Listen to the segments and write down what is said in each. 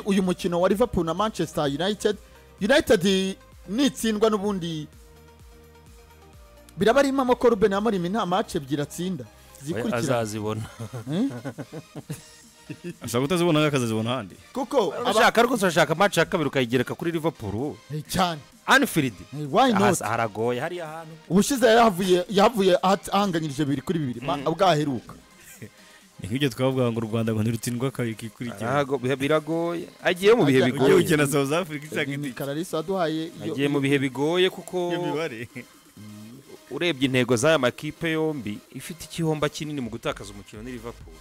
Uyu mukino wa Liverpool na Manchester United, United nitsindwa n'ubundi biraba ari impamo ko Ruben Amorim nta match ebyiri atsinda zikurikira azazibona. Ashaka kutazibona akazazibona ahandi kuko abashaka rwose bashaka match ya kabiri ukayigereka kuri Liverpool cyane Anfield. Why not? Haragoye hariya hantu. Ubushize yahavuye ahanganyirije 2-2 bwaheruka. Ni nk'ibyo twavuga ngo u Rwanda ngo ntirutsindwa kabiri kikurikira. Ntago biragoye. Agiye mu bihe bigoye. Ugiye gukina South Africa ishaka indi. Kararisa aduhaye agiye mu bihe bigoye kuko urebye intego z'aya makipe yombi ifite ikihomba kinini mu gutakaza umukino ni Liverpool.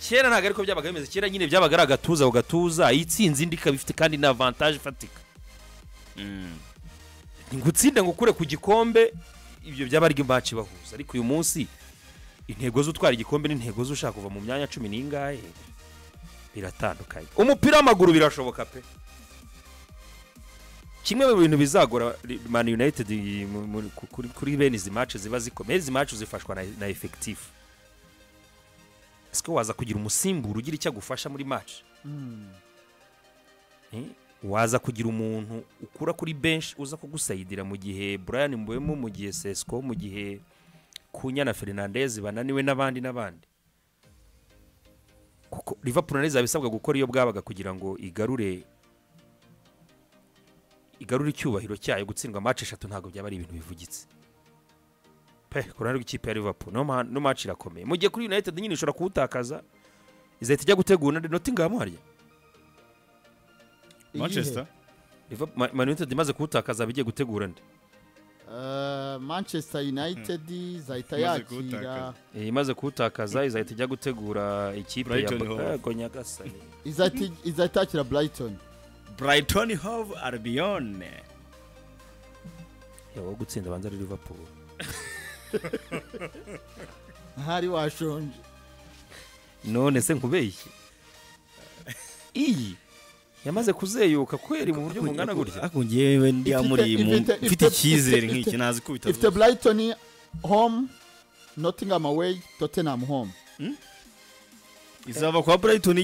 Kera ntago ariko byabaga bimeze, kera nyine byabaga ari agatuza ugatuza itsinze indi ikaba ifite kandi na avantage ifatika. Ngutsinda ngo ukure ku gikombe ibyo byaba ari match bahuza, ariko uyu munsi intego z'utwara igikombe n'intego z'ushaka kuva mu myanya 10 n'ingahe biratandukanye. Umupira w'amaguru birashoboka pe. Kimwe mu bintu bizagora Man United kuri bene izi match ziba zikomeye, izi match zifashwa na effectif. Est-ce que waza kugira umusimbura ugira icyo agufasha muri match? Waza kugira umuntu ukura kuri bench uza kugusayidira mu gihe Brian Mbeumo, mu gihe Sesko, mu gihe Kunya na Fernandez bananiwe n'abandi n'abandi. Kuko Liverpool nayo izabisabwa gukora iyo bwabaga kugira ngo igarure icyubahiro cyayo. Gutsindwa match 3 ntago byaba ari ibintu bivugitse pe. Ku ruhande rw'ikipe ya Liverpool no match irakomeye. Mu gihe kuri United nyine ishobora kuwutakaza izahita ijya gutegura Nottingham harya Manchester. Man United imaze kuwutakaza bigiye gutegura nde? Manchester United izahita yakira, imaze kuwutakaza izahita ijya gutegura ikipe ya Nyagasani, izahita yakira Brighton. Brighton Hove Albion. Yawo gutsinda banza ari Liverpool. Hari washonje. None se nkubeshye. Iyi yamaze kuzeyuka kweri mu buryo bungana gutya. Akungiye ndi amuri mfite icyizere nk'iki nazi kubita. Ifite Brighton home, Nottingham away, Tottenham home. Izava kwa Brighton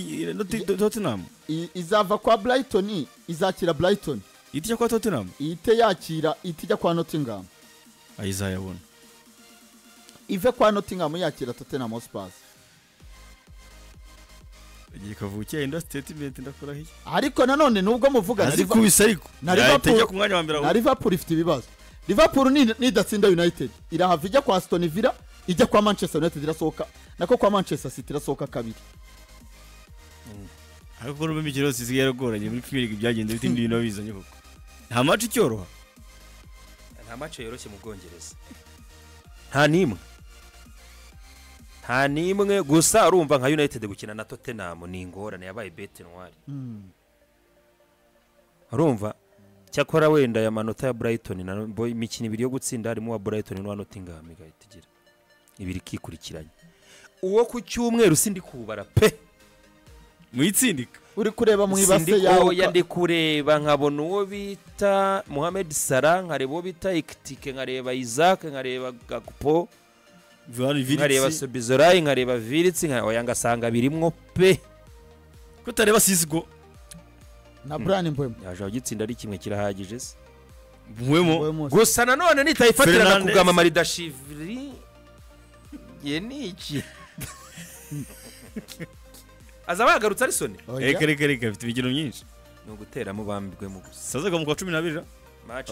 Tottenham. Izava kwa Brighton izakira Brighton. Itijya kwa Tottenham. Ite yakira itijya kwa Nottingham. Ayizayabona. Ive kwa Nottingham yakira Tottenham Hotspur. Igiye kavukiye inda statement ndakora hiye. Ariko nanone nubwo muvuga na Liverpool na Liverpool ku mwanya wa mbere na Liverpool ifite ibibazo. Liverpool ni idatsinda United irahava ijya kwa Aston Villa, ijya kwa Manchester United irasohoka, nako kwa Manchester City irasohoka kabiri. Ariko n'ubwo imikino yose isigaye yaragoranye muri Premier League byagenze bite ibintu bizanye koko. Nta match icyoroha. Nta match yoroshye mu Bwongereza. Nta nimwe. Nta nimwe gusa urumva nka United gukina na Tottenham ni ingorane yabaye bête noire. Urumva cyakora wenda ya manota ya Brighton na imikino ibiri yo gutsinda harimo wa Brighton n'wa Nottingham igahita igira ibiri kikurikiranye. Uwo ku cyumweru sindi kubara pe. Mwitsindika uri kureba mu ibase yawe yandi kureba nkabona uwo bita Mohamed Salah, nkareba uwo bita Ekitike, nkareba Isaac, nkareba Gakpo, nkareba Sobizorai, nkareba Viritsi, nkareba ngasanga birimwo pe. Kutareba Sisgo na Brian Mbeumo yaje agitsinda ari kimwe kirahagije se Mbeumo. Gusa nanone nitayifatirana kugama Maridashivili ye niki azaba yagarutse Alisson. Reka reka reka afite imikino myinshi. Ni uguteramo bambwe mu gusa. Sazaga mu kwa 12 match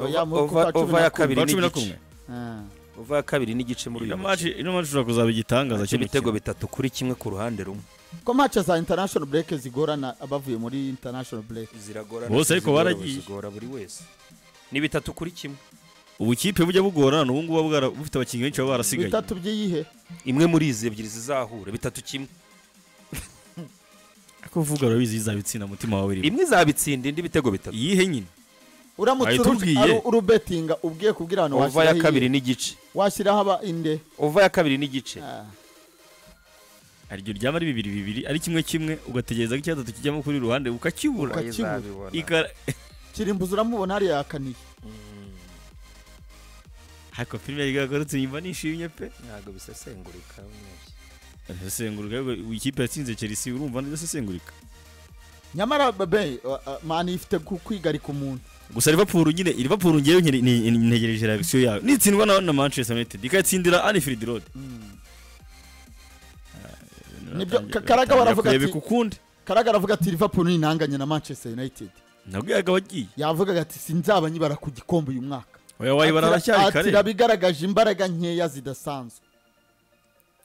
over ya kabiri n'igice. Over ya kabiri n'igice muri uyu match. Ino match ushobora kuzaba igitangaza cyo ibitego 3-1 ku ruhande rumwe. Ko match za international break zigorana abavuye muri international break ziragorana. Bose ariko baragiye zigora buri wese. Ni 3-1. Ubu kipe bujya bugorana ubu ngubu bwara bufite abakinnyi benshi baba barasigaye. 3 byiyihe? Imwe muri izi ebyiri zizahura 3-1. Ako vuga urabizi izabitsinda mutima wawe iri. Imwe izabitsinda indi bitego 3. Iyihe nyine? Uramutse urubetinga ubwiye kubwira abantu washyira over ya kabiri n'igice. Washyiraho aba inde. Over ya kabiri n'igice. Aryo ryaba ari 2-2 ari 1-1 ugategereza ko icyatatu kijyamo kuri ruhande ukakibura. Kirimbuza uramubona hari yakaniye. Hako filime yigarutse nyimba nishimye pe. Ntago bisesengurika. Sesengurika ikipe yatsinze Chelsea urumva ndasesengurika. Nyamara babe mani ifite kwigarika umuntu. Gusa Liverpool nyine Liverpool ngewe ntegereje reaction yayo. Nitsindwa na Manchester United ikatsindira Anfield Road. Nibyo Karaga baravuga ati Karaga aravuga ati Liverpool ni intanganye na Manchester United. Nabwiyaga bagiye. Yavugaga ati sinzaba nyibara ku gikombe uyu mwaka. Oya wayibara aracyari kare. Ati rabigaragaje imbaraga nkeya zidasanzwe.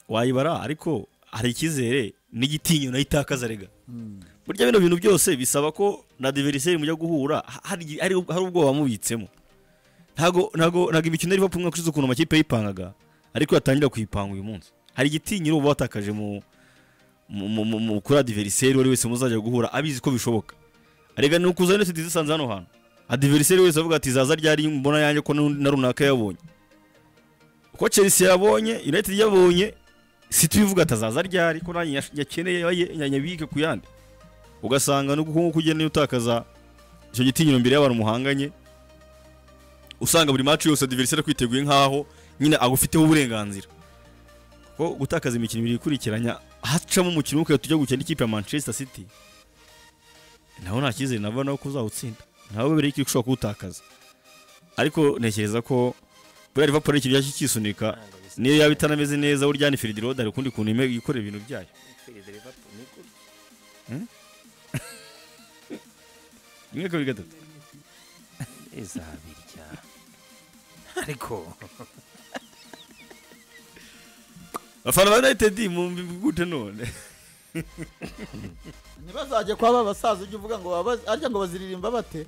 Wayibara ariko hari ikizere n'igitinyo nayitakaza rega. Burya bino bintu byose bisaba ko na adversaire mujya guhura hari ubwoba mubitsemo. Ntago imikino ya Liverpool mwaka ushize ukuntu amakipe yipangaga ariko yatangira kuyipanga uyu munsi. Hari igitinyiro uba watakaje mu kuri adversaire wari wese muzajya guhura abizi ko bishoboka. Arega ni ukuza United zisanze hano hantu. Adversaire wese avuga ati zaza ryari mbona yanjye ko na runaka yabonye. Uko Chelsea yabonye, United yabonye, City bivuga atazaza ryari ko nanjye yakeneye nyanyabike kuyandi. Ugasanga no gukungu kugenda utakaza icyo gitinyiro mbere y'abantu muhanganye. Usanga buri match yose adversaire kwiteguye nkaho nyine agufiteho uburenganzira. Ko gutakaza imikino ibiri ikurikiranya hacamo umukino uko tujya gukina ikipe ya Manchester City. Naho nta cyizere nabona ko uzawutsinda. Ntawe bere iki ushobora kuwutakaza. Ariko ntekereza ko buriya Liverpool ikirya kisunika niyo yaba itanameze neza burya ni Anfield Road ari kundi kuntu ime ikora ibintu byayo. Rimwe kabiri gatatu. Izabirya. Ariko abafana ba United mu gute none. Ntibazaje kwa babasaza ujye uvuga ngo arya ngo baziririmba bate?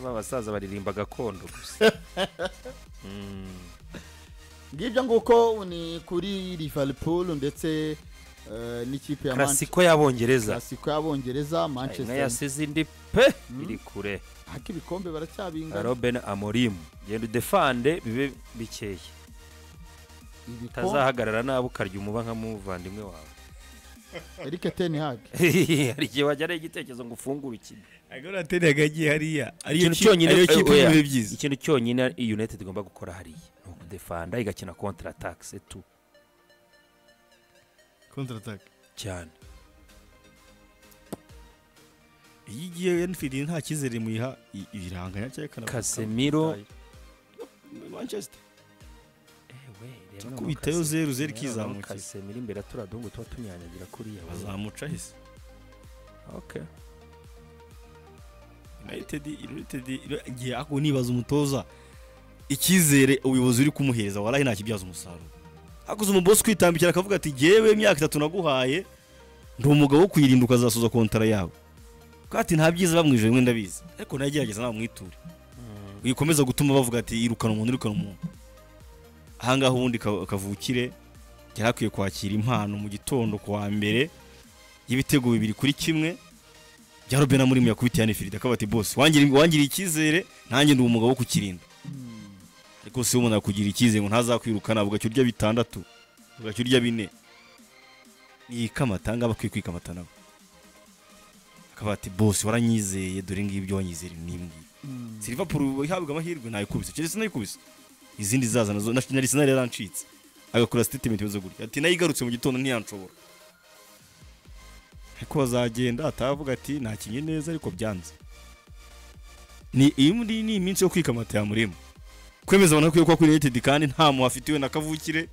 Babasaza baririmba gakondo gusa. Ngibyo nguko ni kuri Liverpool ndetse n'ikipe ya Manchester. Classico y'Abongereza. Classico y'Abongereza Manchester. Yasize indi pe iri kure. Haki ibikombe baracyabinga. Ruben Amorim genda udefande bibe bikeye. Tazahagarara nabo ukarya umuba nka muvandimwe wawe. Eric Ten Hag. Hari igihe wajyana igitekerezo ngo ufungure ikintu. Agora Ten Hag agiye hariya. Ariyo kipe ibihe byiza. Ikintu cyonyine United igomba gukora hariya ni ukudefanda igakina counter attack c'est tout. Counter attack cyane. Iyi giye Anfield nta cyizere muyiha iranganya cyekana Casemiro Manchester. Kubitayo 0-0 kizamuka. Casemiro imbere turadungu tuba tunyanyagira kuriya bazamuca hise. Okay. United giye ako nibaza umutoza ikizere ubuyobozi uri kumuhereza warahi nta kibyaza umusaruro. Hakuze umuboss kwitambikira akavuga ati jewe imyaka 3 naguhaye ndi umugabo wo kwirinda ukazasoza kontara yawe. Kati nta byiza bamwije bimwe ndabizi ariko nagerageza namwiture. Uyikomeza gutuma bavuga ati irukana umuntu irukana umuntu. Ahangaha ubundi kavukire yarakwiye kwakira impano mu gitondo kwa mbere y'ibitego 2-1 bya Ruben Amorim yakubitiye Anfield akaba ati boss wangiriye ikizere nanjye ndi umugabo wo kukirinda. Ariko se umuntu akugira ikizere ngo ntazakwirukana ugacyo urya 6 ugacyo urya 4 yikamatanga bakwiye kwikamata nabo. Akaba ati boss waranyizeye dore ngibyo wanyizere n'imbwi. Liverpool ihabwa amahirwe nayikubise Chelsea nayikubise izindi zaza nazo na Arsenal yarancitse agakora statement yo gutya ati nayigarutse mu gitondo ntiyanshobora. Ariko bazagenda atavuga ati nakinye neza ariko byanze. Ni imuri ni iminsi yo kwikamata ya murimo. Kwemeza abantu ko kuri United kandi nta mu afitiwe na kavukire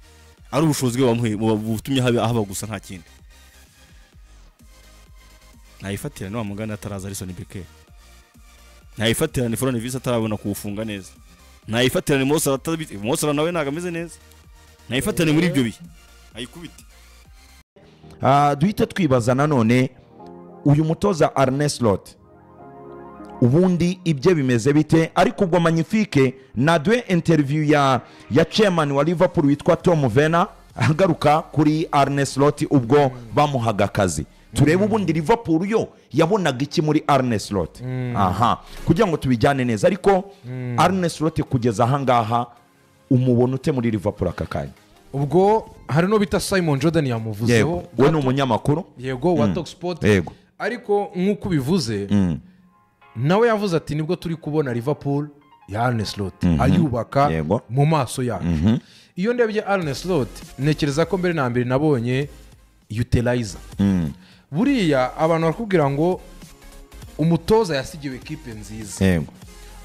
ari ubushobozi bwe bamuhe butumye haba gusa nta kindi. Nayifatira no mugana ataraza Alisson Becker. Nayifatira ni Florent Visa atarabona kuwufunga neza. Nayifatira ni Mo Salah Mo Salah nawe ntago ameze neza. Nayifatira muri ibyo bihe. Ayikubite. Duhita twibaza nanone uyu mutoza Arne Slot ubundi ibye bimeze bite? Ariko ubwo Magnifique nadwe interview ya chairman wa Liverpool witwa Tom Werner agaruka kuri Arne Slot ubwo bamuhaga akazi. Turebe ubundi Liverpool yo yabonaga iki muri Arne Slot. Aha, kugira ngo tubijyane neza. Ariko Arne Slot kugeza ahangaha umubona ute muri Liverpool aka kanya? Ubwo hari no bita Simon Jordan yamuvuzeho, we ni umunyamakuru yego wa Talksport. Yego. Ariko nk'uko ubivuze nawe yavuze ati nibwo turi kubona Liverpool ya Arne Slot ayubaka mu maso yacu. Iyo ndebye Arne Slot ntekereza ko mbere na mbere nabonye utilizer. Buriya abantu barakubwira ngo Umutoza yasigiwe ekipe nziza. Yego.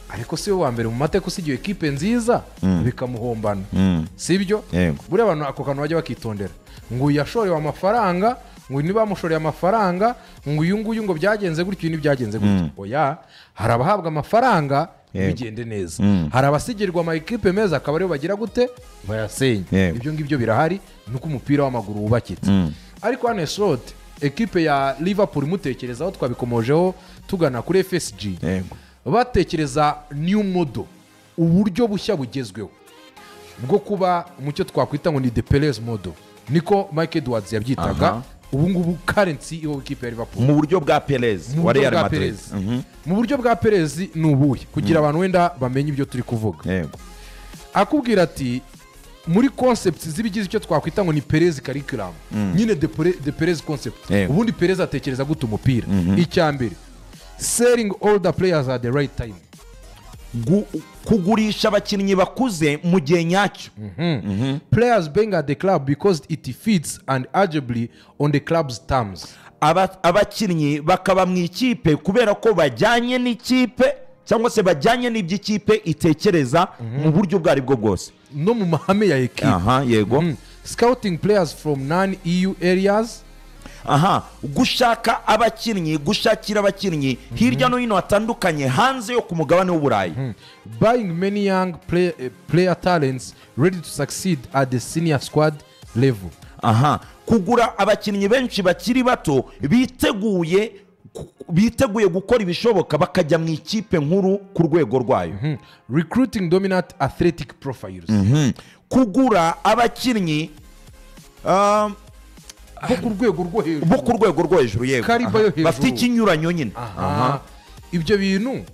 Ariko si we wa mbere mu mateka usigiwe ekipe nziza bikamuhombana. Sibyo? Yego. Buriya abantu ako kantu bajya bakitondera, ngo uyu yashorewe amafaranga, ngo uyu ntibamushoreye amafaranga, ngo uyu nguyu ngo byagenze gutyo, uyu ntibyagenze gutyo. Oya, hari abahabwa amafaranga bigende neza, hari abasigirwa ama ekipe meza akaba aribo bagira gute bayasenya. Ibyo ngibyo birahari, nuko umupira w'amaguru wubakitse. Ariko Arne Slot, ekipe ya Liverpool imutekerezaho, twabikomojeho tugana kuri FSG. Batekereza new model, uburyo bushya bugezweho bwo kuba mu cyo twakwita ngo ni the Perez model, niko Mike Edwards yabyitaga. Ubu ngubu currency iyo ekipe ya Liverpool mu buryo bwa Perez wa Real Madrid. Mu buryo bwa Perez ni ubuhe kugira abantu wenda bamenye ibyo turi kuvuga. Yego. Akubwira ati muri concepts zibigize icyo twakwita ngo ni Perez curriculum, nyine the Perez concept. Ubundi Perez atekereza gute umupira? Icya mbere, selling all the players at the right time, kugurisha abakinnyi bakuze mu gihe nyacyo. Players being at the club because it fits and arguably on the club's terms. Abakinnyi bakaba mu ikipe kubera ko bajyanye n'ikipe cyangwa se bajyanye n'iby'ikipe itekereza mu buryo bwo aribwo bwose no mu mahame ya ekipe. Aha, yego. Scouting players from non-EU areas. Aha, gushaka abakinnyi, gushakira abakinnyi hirya no hino hatandukanye hanze yo ku mugabane w'Uburayi. Buying many young player talents ready to succeed at the senior squad level. Aha, kugura abakinnyi benshi bakiri bato biteguye gukora ibishoboka bakajya mu ikipe nkuru ku rwego rwayo. Recruiting dominant athletic profiles. Kugura abakinnyi bo ku rwego rwo hejuru, bo ku rwego rwo hejuru, yego, bafite ikinyuranyo nyine. Ibyo bintu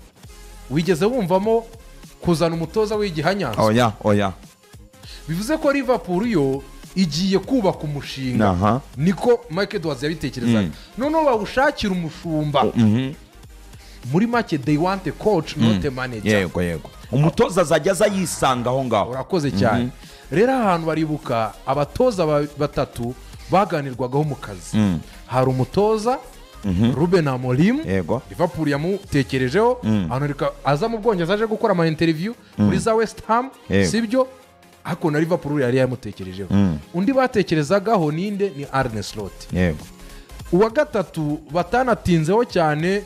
wigeze wumvamo kuzana umutoza w'igihanyanzo? Oya, oya. Bivuze ko Liverpool yo igiye kubaka umushinga, niko Mike Edwards yabitekerezaga. Noneho bawushakira umushumba. Muri make they want a coach, not a manager. Yego, yego. Umutoza azajya aza yisanga aho ngaho. Urakoze cyane. Rero ahantu baribuka abatoza batatu baganirwagaho mu kazi. Hari umutoza Ruben Amorim, Liverpool yamutekerejeho, ahantu aza mu Bwongereza aje gukora ama interview muri za West Ham, sibyo? Ariko na Liverpool yari yamutekerejeho. Undi batekerezagaho ninde? Ni Arne Slot. Yego. Uwa gatatu batanatinzeho cyane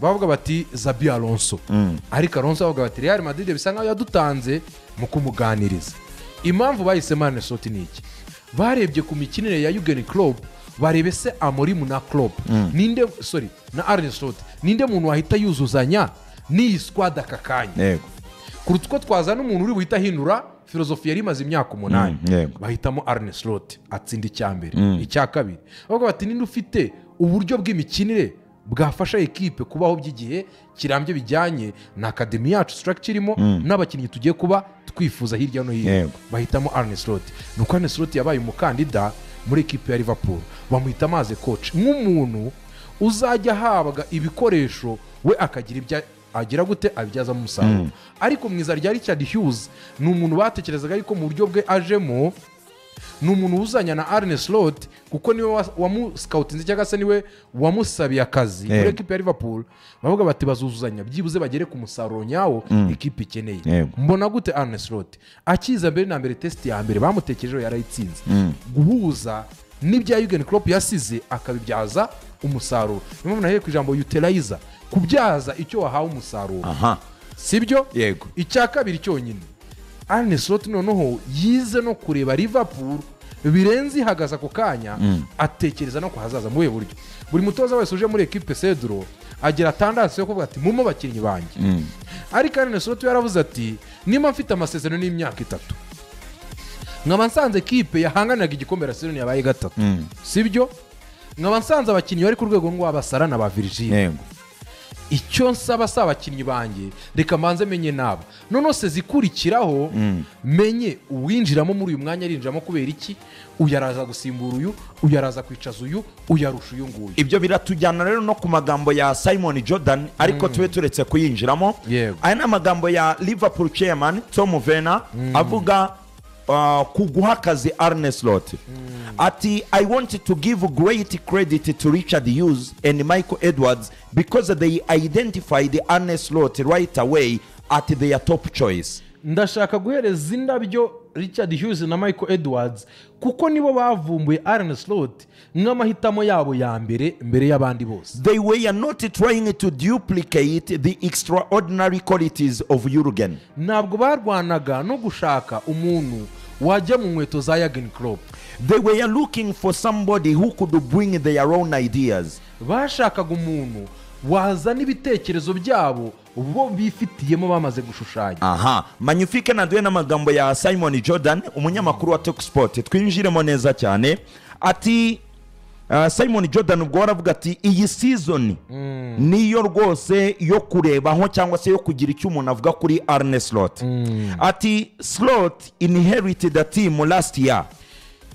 bavuga bati Xabi Alonso. Ariko Alonso bavuga bati Real Madrid bisa nkaho yadutanze mu kumuganiriza. Impamvu bahisemo Arne Slot ni iki? Barebye ku mikinire ya Jurgen Klopp, barebe se Amorim na Klopp, ninde, sorry, na Arne Slot, ninde muntu wahita yuzuzanya n'iyi squad aka kanya? Yego. Kuruta uko twazana umuntu uri buhita ahindura filozofi yari imaze imyaka 8. Bahitamo Arne Slot, atsinda icya mbere. Icya kabiri bavuga bati ninde ufite uburyo bw'imikinire bwafasha ekipe kubaho by'igihe kirambye bijyanye na academy yacu structure irimo n'abakinnyi tugiye kuba twifuza hirya no hino. Bahitamo Arne Slot. Nuko Arne Slot yabaye umukandida muri ekipe ya Liverpool, bamuhitamo as a coach, nk'umuntu uzajya ahabwa ibikoresho we akagira ibya agira gute abibyazamo umusaruro. Ariko mwiza rya Richard Hughes ni umuntu batekerezaga ariko mu buryo bwe ajemo ni umuntu uzanya na Arne Slot, kuko niwe wamuscoutinze cyangwa se niwe wamusabiye akazi muri ekipe ya Liverpool. Bavuga bati bazuzuzanya byibuze bagere ku musaruro nyawo ekipe ikeneye. Mbona gute Arne Slot akiza mbere na mbere test ya mbere bamutekerejeho yarayitsinze, guhuza n'ibya Jurgen Klopp yasize akabibyaza umusaruro. Niyo mpamvu nahereye ku ijambo utilizer, kubyaza icyo wahawe umusaruro. Sibyo? Yego. Icya kabiri cyonyine, Arne Slot noneho yize no kureba Liverpool birenze ihagaze ako kanya, atekereza no kuhazaza mu buryo. Buri mutoza wese uje muri ekipe Cedro agira tendance yo kuvuga ati mumo bakinnyi banjye. Ariko Arne Slot yaravuze ati niba mfite amasezerano y'imyaka 3 nkaba nsanze ekipe yahanganaga igikombe Barcelona yabaye 3, sibyo? Nkaba nsanze abakinnyi bari ku rwego rw'abasara na ba Virgil. Yego. Icyo nsaba si abakinnyi banjye, reka mbanze menye nabo, noneho se zikurikiraho menye uwinjiramo muri uyu mwanya arinjiramo kubera iki, uyu araza gusimbura uyu, uyu araza kwicaza uyu, uyarusha uyu nguyu. Ibyo biratujyana rero no ku magambo ya Simon Jordan, ariko tube turetse kuyinjiramo. Aya ni amagambo ya Liverpool chairman Tom Werner avuga Kuguha akazi Arne Slot, ati: "I want to give great credit to Richard Hughes and Michael Edwards because they identified Arne Slot right away at their top choice." Ndashaka guhereza indabyo Richard Hughes na Michael Edwards kuko nibo bavumbuye Arne Slot nk'amahitamo yabo ya mbere, mbere y'abandi bose. "They were not trying to duplicate the extraordinary qualities of Jurgen." Ntabwo barwanaga no gushaka umuntu wajya mu nkweto za Jurgen Klopp. "They were looking for somebody who could bring their own ideas." Bashakaga umuntu wazana ibitekerezo byabo bo bifitiyemo bamaze gushushanya. Aha Magnifique naduye n'amagambo ya Simon Jordan, umunyamakuru wa Talksport, twinjiremo neza cyane. Ati Simon Jordan ubwo waravuga ati iyi season niyo rwose yo kurebaho cyangwa se yo kugira icyo umuntu avuga kuri Arne Slot. Ati: "Slot inherited a team last year."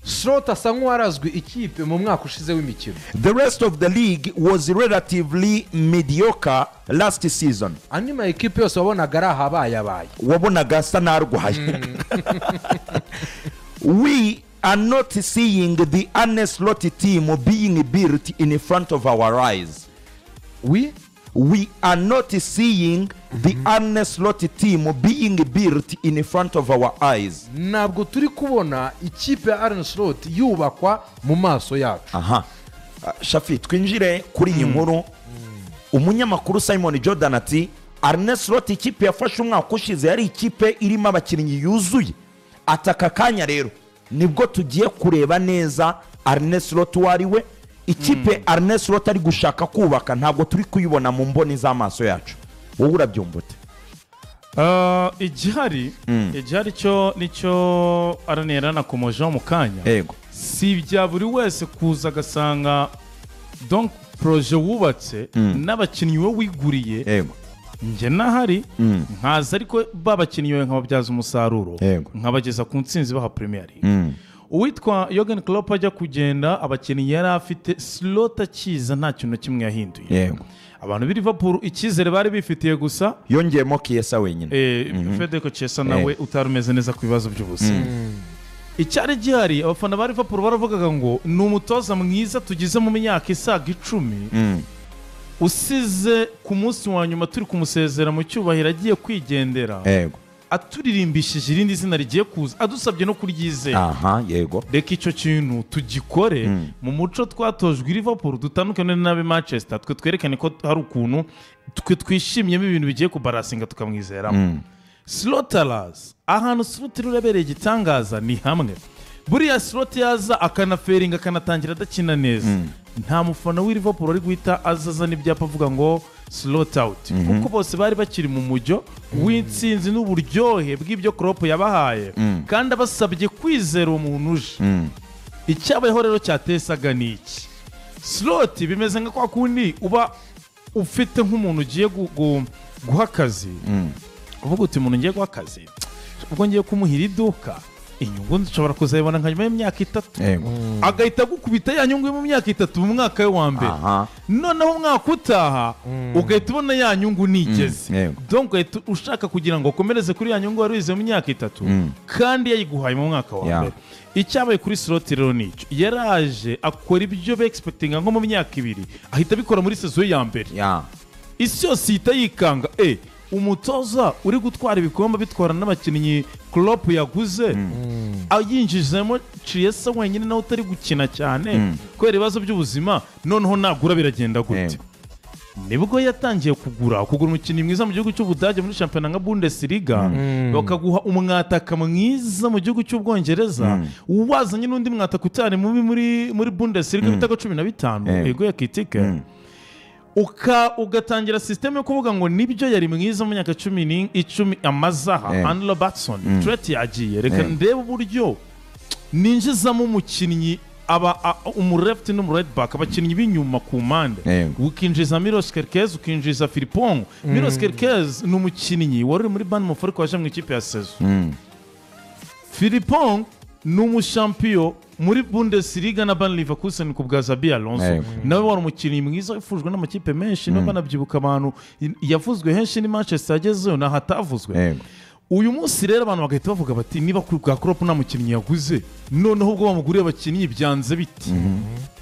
Slot asa nk'uwarazwe ikipe mu mwaka ushize w'imikino. "The rest of the league was relatively mediocre last season." Andi ma ekipe yose wabonaga ari ahabayabaye. Wabonaga asa n'arwaye. "We are not seeing the Arne Slot team being built in front of our eyes." We We are not seeing the Arne Slot team being built in front of our eyes. Ntabwo turi kubona ikipe ya Arne Slot yubakwa mu maso yacu. Aha. Shafi, twinjire kuri iyi nkuru. Umunyamakuru Simon Jordan ati Arne Slot ikipe yafashe umwaka ushize yari ikipe irimo abakinnyi yuzuye. Ataka kanya rero nibwo tugiye kureba neza Arne Slot uwo ari we. Ikipe Arne Slot ari gushaka kubaka ntabwo turi kuyibona mu mboni z'amaso yacu. Wowe urabyumva ute? Igihari cyo nicyo Arane yaranakomojeho mu kanya. Si ibya buri wese kuza agasanga donc projet wubatse n'abakinnyi we wiguriye. Njye nahari nkaza, ariko babakinnyi we nkababyaza umusaruro, nkabageza ku ntsinzi, baha Premier League. Uwitwa Jurgen Klopp ajya kugenda, abakinnyi yari afite, Slot akiza nta kintu na kimwe yahinduye. Abantu b'i Liverpool icyizere bari bifitiye gusa yongeyemo Chiesa wenyine. Federico Chiesa nawe utari umeze neza ku bibazo by'ubuzima. Icyari gihari, abafana ba Liverpool baravugaga ngo ni umutoza mwiza tugize mu myaka isaga 10 usize. Ku munsi wa nyuma turi kumusezera mu cyubahiro agiye kwigendera, aturirimbishije irindi zina rigiye kuza, adusabye no kuryizera. aha yego Reka icyo kintu tugikore mu muco twatojwe i Liverpool, dutandukane n'abe Manchester, twe twerekane ko hari ukuntu twe twishimyemo ibintu bigiye kubarasinga, tukamwizeramo. Slot araza, ahantu Slot rurabereye igitangaza ni hamwe. Buriya Slot yaza akanaferinga, akanatangira adakina neza, nta mufana w'i Liverpool ari guhita aza azana ibyapa avuga ngo "Slot out", kuko bose bari bakiri mu mujyo w'intsinzi n'uburyohe bw'ibyo Klopp yabahaye, kandi abasabye kwizera uwo muntu uje. Icyabayeho rero cyatesaga ni iki? Slot bimeze nka kwa kundi uba ufite nk'umuntu ugiye guha akazi, uvuga uti umuntu ngiye guha akazi, ubwo ngiye kumuhira iduka, inyungu nshobora kuzayibona nka nyuma y'imyaka 3. Agahita agukubita ya nyungu yo mu myaka 3 mu mwaka we wa mbere. Noneho umwaka utaha ugahita ubona ya nyungu nigeze. Donc ugahita ushaka kugira ngo ukomereze kuri ya nyungu wari wize mu myaka 3, kandi yayiguhaye mu mwaka wa mbere. Icyabaye kuri Slot rero nicyo, yaraje akora ibyo be-expectinga nko mu myaka 2, ahita abikora muri saison ya mbere. Isi yose ihita yikanga, umutoza uri gutwara ibikombe bitwara n'abakinnyi Klopp yaguze, ayinjizemo Chiesa wenyine nawe utari gukina cyane kubera ibibazo by'ubuzima, noneho nagura biragenda gute? Nibwo yatangiye kugura umukinnyi mwiza mu gihugu cy'Ubudage muri shampiyona nka Bundesliga, bakaguha umwataka mwiza mu gihugu cy'Ubwongereza, wazanye n'undi mwataka utari mubi muri Bundesliga ibitego 15, ego ya Kitike. Ugatangira system yo kuvuga ngo nibyo yari mwiza mu myaka 10 amazaha. Andy Robertson, Trent yagiye, reka ndebe uburyo ninjizamo umukinnyi aba umu left n'umu right back, abakinnyi b'inyuma ku mpande. Ukinjiza Milos Kerkez, ukinjiza Frimpong. Milos Kerkez ni umukinnyi wari uri muri Bournemouth ariko waje mu ikipe ya saison. Frimpong ni umushampiyo muri Bundesliga na Bayer Leverkusen ku bwa Xabi Alonso. Nawe wari umukinnyi mwiza wifujwe n'amakipe menshi, niba banabyibuka abantu, yavuzwe henshi ni Manchester yagezeyo naho atavuzwe. Uyu munsi rero abantu bagahita bavuga bati niba ku bwa Klopp nta mukinnyi yaguze, noneho ubwo bamuguriye abakinnyi byanze biti.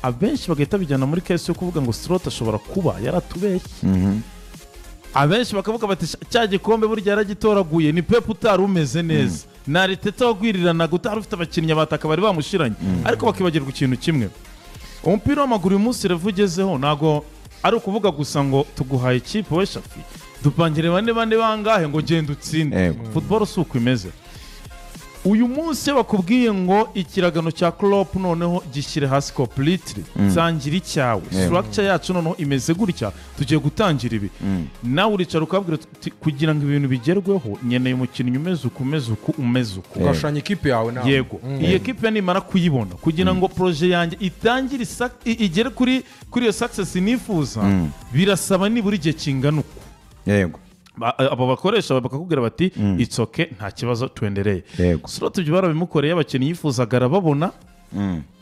Abenshi bagahita bijyana muri case yo kuvuga ngo Slot ashobora kuba yaratubeshye. Abenshi bakavuga bati cya gikombe burya yaragitoraguye, ni Pep utari umeze neza, na Arteta wagwiriranaga utari ufite abakinnyi abataka bari bamushiranye. Ariko bakibagirwa ikintu kimwe, umupira w'amaguru uyu munsi revu ugezeho ntago ari ukuvuga gusa ngo tuguhaye ikipe we Shafi, dupangire bane bane bangahe ngo genda utsinde. Football si uko imeze. Uyu munsi bakubwiye ngo ikiragano cya Klopp noneho gishyire hasi completely, tangira icyawe, structure yacu noneho imeze gutya, tugiye gutangira ibi. Nawe uricara ukabwira kugira ngo ibintu bigerweho nkeneye umukinnyi umeze uku umeze uku umeze uku, ugashushanya ikipe yawe nawe. Yego, iyi ekipe nimara kuyibona kugira ngo projet yanjye itangire igere kuri iyo success nifuza, birasaba nibura igihe kingana uku. Yego, abo bakoresha bakakubwira bati it's okay, nta kibazo, tuendereye. Slot ibyo barabimukoreye, abakinnyi yifuzaga arababona,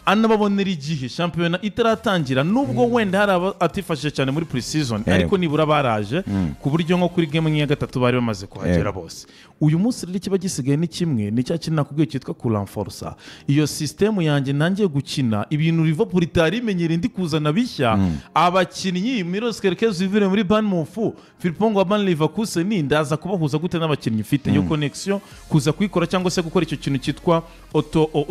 anababonera igihe shampiyona itaratangira, nubwo wenda hari atifashije cyane muri pre-season, ariko nibura baraje ku buryo nko kuri game nk'iya gatatu bari bamaze kuhagera bose. Uyu munsi rero ikiba gisigaye ni kimwe, ni cya kintu nakubwiye cyitwa kuranforsa iyo system yanjye ntangiye gukina ibintu Liverpool itari imenyereye, ndi kuzana bishya abakinnyi Milos Kerkez uvire muri Bournemouth, Philippe wa Bayer Leverkusen, ndaza kubahuza gute n'abakinnyi mfite iyo connection kuza kuyikora cyangwa se gukora icyo kintu cyitwa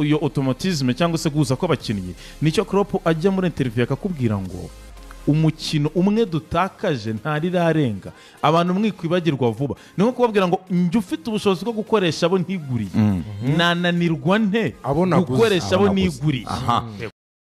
iyo automatisme cyangwa se guhuza kw'abakinnyi. Nicyo Klopp ajya muri interview akakubwira ngo umukino umwe dutakaje ntarirarenga, abantu mwikwibagirwa vuba. Ni nko kubabwira ngo njye ufite ubushobozi bwo gukoresha abo ntiguriye, nananirwa nte gukoresha abo niguriye.